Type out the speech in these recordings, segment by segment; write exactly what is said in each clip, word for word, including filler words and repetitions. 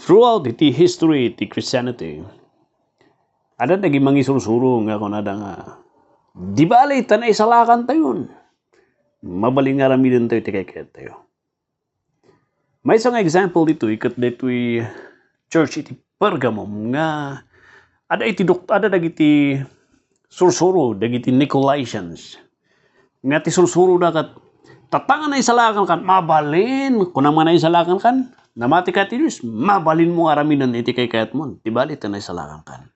Throughout iti history ti Christianity, adda dagiti mangisursuro nga kunada nga, "Di bali ta naisalakantayon. Mabalin nga aramidentayo ti kaykayattayo." Maysa nga example ditoy ket ditoy church iti Pergamum nga adda iti dok-, adda dagiti sursuro, dagiti Nicolaitans. Nga ti sursuroda ket, "Tatta nga naisalakankan, mabalin, kunam nga naisalakankan, namati ka ti Dios, mabalinmo nga aramiden iti kaykayatmo, di bali ta naisalakankan."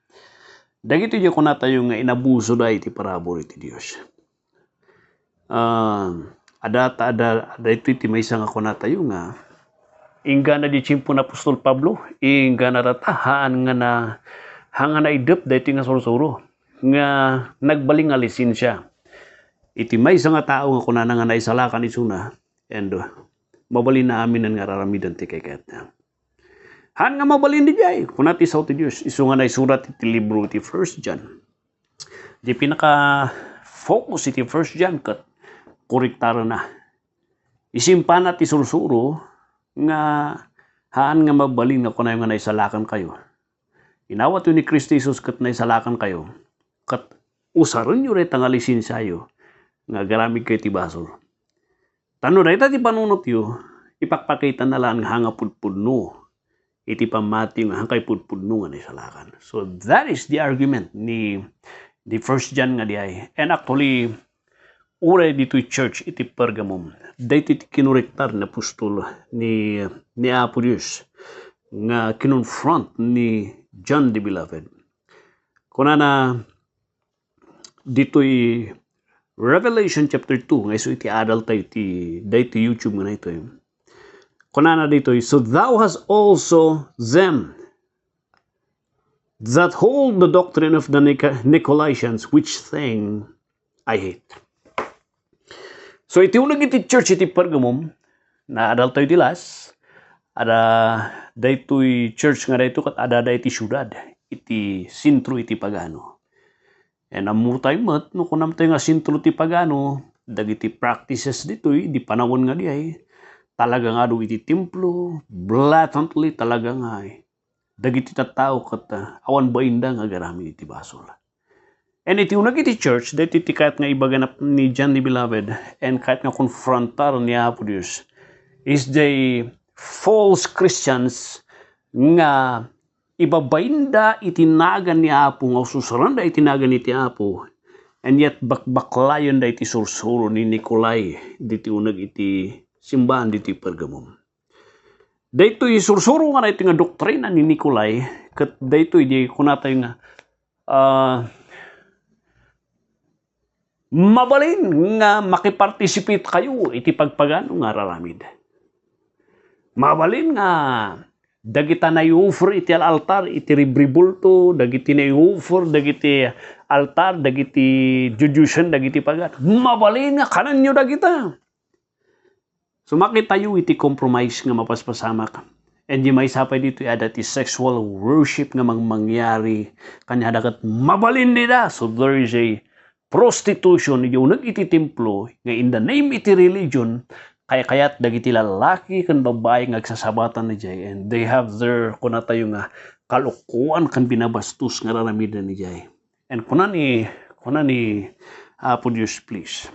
Dagitoy diay kunatayo nga inabusoda iti parabur iti Dios. Ah, adda, adda, adda itoy ti maysa nga kunatayo nga, inggana di tiempo ni Apostol Pablo, inggana data, haan nga na, haan nga naiddep daytoy nga sursuro nga nagbalin nga lisensia iti maysa nga tao nga kunana nga naisalakan isuna, and, uh, mabalin aminen nga aramiden ti kaykayatna. Haan nga mabalin diay, kuna ti sao ti Dios, isu nga naisurat iti libro iti First John. Di pinaka-focus iti First John ket korektarena. Isu impana ti sursuro nga haan nga mabalin nga kunayo nga naisalakankayo. Inawatyo ni Cristo Jesus ket naisalakankayo, ket usarenyo dayta nga lisensiayo nga agaramidkayo ti basol. Ta no dayta ti panunotyo, ipakpakitana laeng nga haan nga pudpudno iti pammati nga haan nga pudpudno nga naisalakan. So that is the argument ni, ni First John nga diay. And actually, uray ditoy church iti Pergamum, daytoy ti kinorektar ni apostol ni, ni Apo Dios nga kinonfront ni John the Beloved. Kunana ditoy Revelation chapter two, nga isu iti adal tayo ti, daytoy YouTube nga daytoy. Kunana ditoy, "So thou hast also them that hold the doctrine of the Nica-, Nicolaitans, which thing I hate." So, iti uneg iti church iti Pergamum, naadal tayo di last, adda daytoy church nga daytoy ket adda iti siudad, iti sentro iti pagano. And ammo tayo met, no kunam tayo nga sentro ti pagano, dagiti practices ditoy, di panawen nga diay, talaga nga adu iti templo, blatantly, talaga nga, dagiti tattao ket, ah, awan bainda nga agaramid iti basol. And iti uneg iti church, daytoy ti kayat nga ibaga ni John the Beloved, and kayat nga konfrontar ni Apo Dios, is the false Christians nga ibabainda iti nagan ni Apo, nga ususeranda iti nagan iti Apo, and yet bakbaklayenda iti sursuro ni Nicolai diti uneg iti simbahan diti Pergamum. Daytoy sursuro nga daytoy nga doktrina ni Nicolai, ket daytoy di kunatayo nga, ah, mabalin nga makiparticipate kayo iti pagpagano nga araramid. Mabalin nga dagita nai-offer iti al-, altar, iti rib-, ribulto, dagiti nai-offer, dagiti altar, dagiti diodiosem, dagiti pagano. Mabalin nga kanenyo dagita. So, makitayo iti compromise nga mapaspasamak. And di maysa pay ditoy adda ti sexual worship nga mangmangyari kaniada ket mabalin dida. So, there is a prostitution iti uneg iti templo nga in the name iti religion, kaykayat dagiti lalaki ken babbai nga agsasabatan idiay, and they have their, kunatayo nga, kalokoan ken binabastos nga aramiden idiay. And kuna ni, kuna ni Apo Dios, please.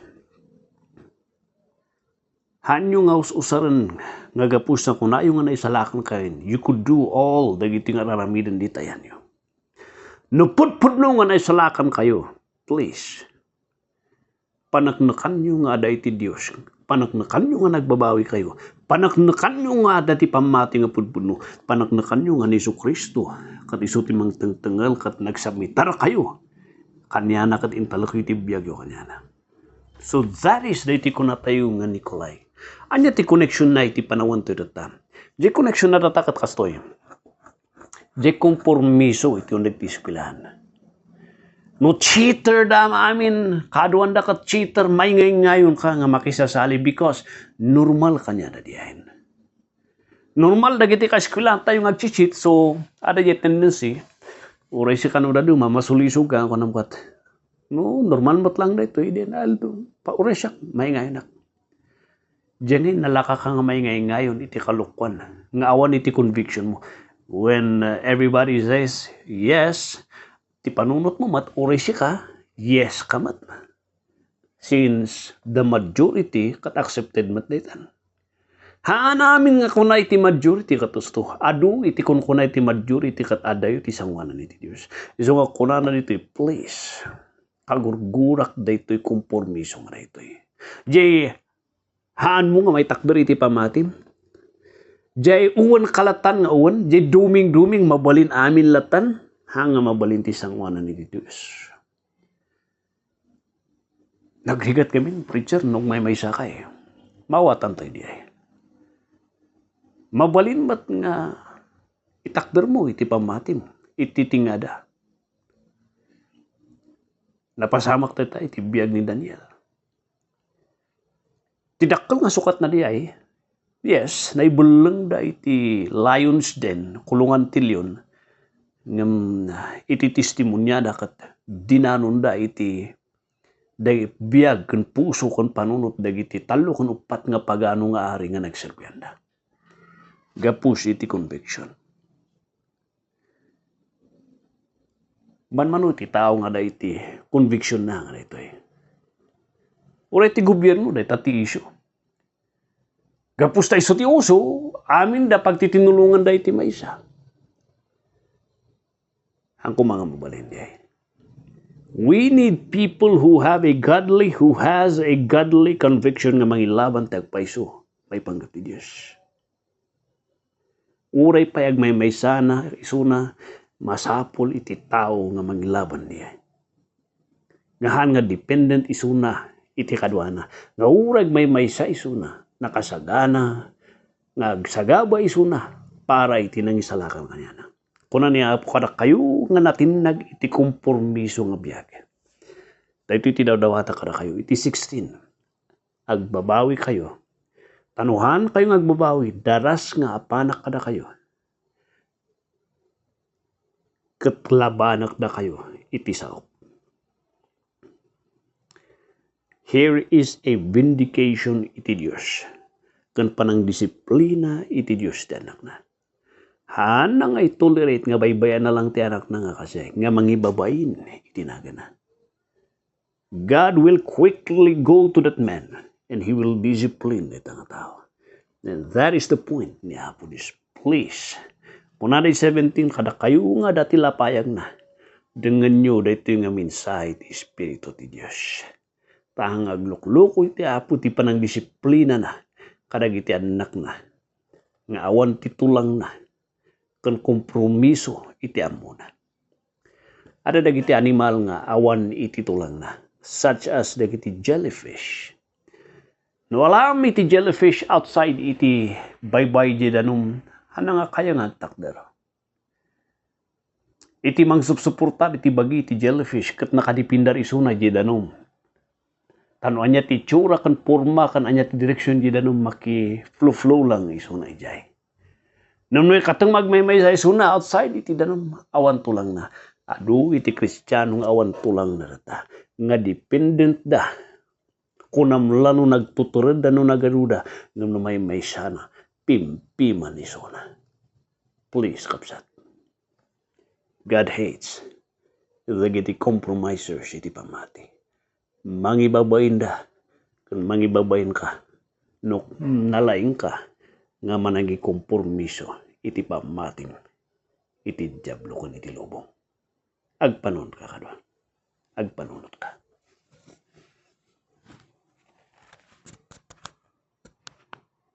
Haanyo nga us-usaren nga gapu sa kunayo nga naisalakan kayo, you could do all dagiti nga aramiden dita ayanyo. No pudpudno nga naisalakan kayo, please, paneknekanyo nga adda iti Dios. Paneknekanyo nga nagbabawi kayo. Paneknekanyo nga adda ti pammati nga pudpudno. Paneknekanyo nga ni Jesu-Cristo ket isu ti mangtengtengel ket nagsubmitar kayo kaniana ket intalekyo ti biagyo kaniana. So, that is daytoy kunatayo nga Nicolai. Ania ti koneksionna iti panawen toy data? Di koneksionna data ket kastoy. Di kompormiso iti uneg ti eskwelahan. No cheater da amin, kaduanda ket cheater, maingaingayon ka nga makisasali because normal kaniada diay. Normal dagiti kaeskwelahan tayo nga agchi-cheat, so, adda diay tendency, uray sika no dadduma, masulisog ka, kunam ket, no, normal met lang daytoy, di na aldo, pa, uray siak, maingayonak. Diay ngay, nalaka ka nga maingaingayon iti kalokoan nga awan iti conviction mo. When uh, everybody says yes, ti panunotmo met uray sika, yes ka met. Since the majority ket accepted met daytan. Haan amin nga kuna iti majority ket usto. Adu iti kunkuna iti majority ket adayo ti sangoanan iti Dios. Isu nga kunana ditoy, please, kagurgurak daytoy kompormiso nga daytoy. Jay, haanmo nga maitakder iti pammatim? Jay, uwan kalatan nga uwan? Jay, duming-duming, mabalin amin latan? Ha nga mabalin ti sangoanan iti Dios. Nagrigat kami, preacher, no maymaysa kay. Mawatan tayo di ay. Mabalin met nga itakder mo iti pammatim, iti tingada. Napasamak tayo iti biag ni Daniel. Ti dakkel nga sukatna di ay, yes, naibellengda iti lion's den, kulungan ti leon, ngem iti testimoniada ket dinanonda iti day biag ken puso ken panunot dagiti tallo ken uppat nga pagano nga ari nga nagserbianda. Gapu iti conviction. Manmano iti tao nga da iti conviction na nga daytoy. Uray ti gobierno, dayta ti issue. Gapu ta isu ti uso, amin da pagtitinulongan da iti maysa. Ang kumanga mabalin di ay. We need people who have a godly, who has a godly conviction nga mangilaban ti agpayso maipanggep ti Dios. Uray pay agmaymaysana, isuna, masapul iti tao nga mangilaban di ay. Nga haan nga dependent isuna iti kaduana. Nga uray agmaymaysa isuna, nakasagana, nga agsagaba isuna para iti nangisalakan kaniana. Kuna ni Apo kadakayo nga natinnag iti kompormiso nga biag. Daytoy ti dawdawata kadakayo iti sixteen. Agbabawi kayo. Ta no haan kayo nga agbabawi, daras nga apanak kadakayo. Ket labanak dakayo iti saok. Here is a vindication iti Dios ken panangdisiplina iti Dios ti anakna. Haanna nga itolerate nga baybay-anna lang ti anakna nga kasi nga mangibabain iti nagana. God will quickly go to that man and he will discipline dayta nga tao. And that is the point ni Apo Dios. Please, kuna di seventeen, kadakayo nga dati lapayagna, dengngenyo daytoy nga mensahe ti Espiritu ti Dios. Ta nga aglukluko iti Apo ti panangdisiplinana kadagiti annakna nga awan ti tulangna ken kompromiso iti ammona. Adda dagiti animal nga awan iti tulangna, such as dagiti jellyfish. No alam iti jellyfish outside iti baybay di danum, haan nga kaya nga agtakder. Iti mangsupsuportar iti bagi iti jellyfish ket nakadepender isuna iti danum. Ta no ania ti itsura ken porma ken ania ti direksion iti danum, maki-flow-flow lang isuna idiay. Ngem no ikateng magmaymaysa isuna outside iti danum, awan tulangna. Adu iti Kristiano nga awan tulangna data, nga dependent da. Kunam la no nagtutured da no nagaruda, ngem no maymaysana, pimpiman isuna. Please, kabsat. God hates dagiti compromisers iti pammati. Mangibabainda ken mangibabainka no nalaingka nga manangikompormiso iti pammatim iti Diablo ken iti lubong. Agpanunka kadua. Agpanunotka.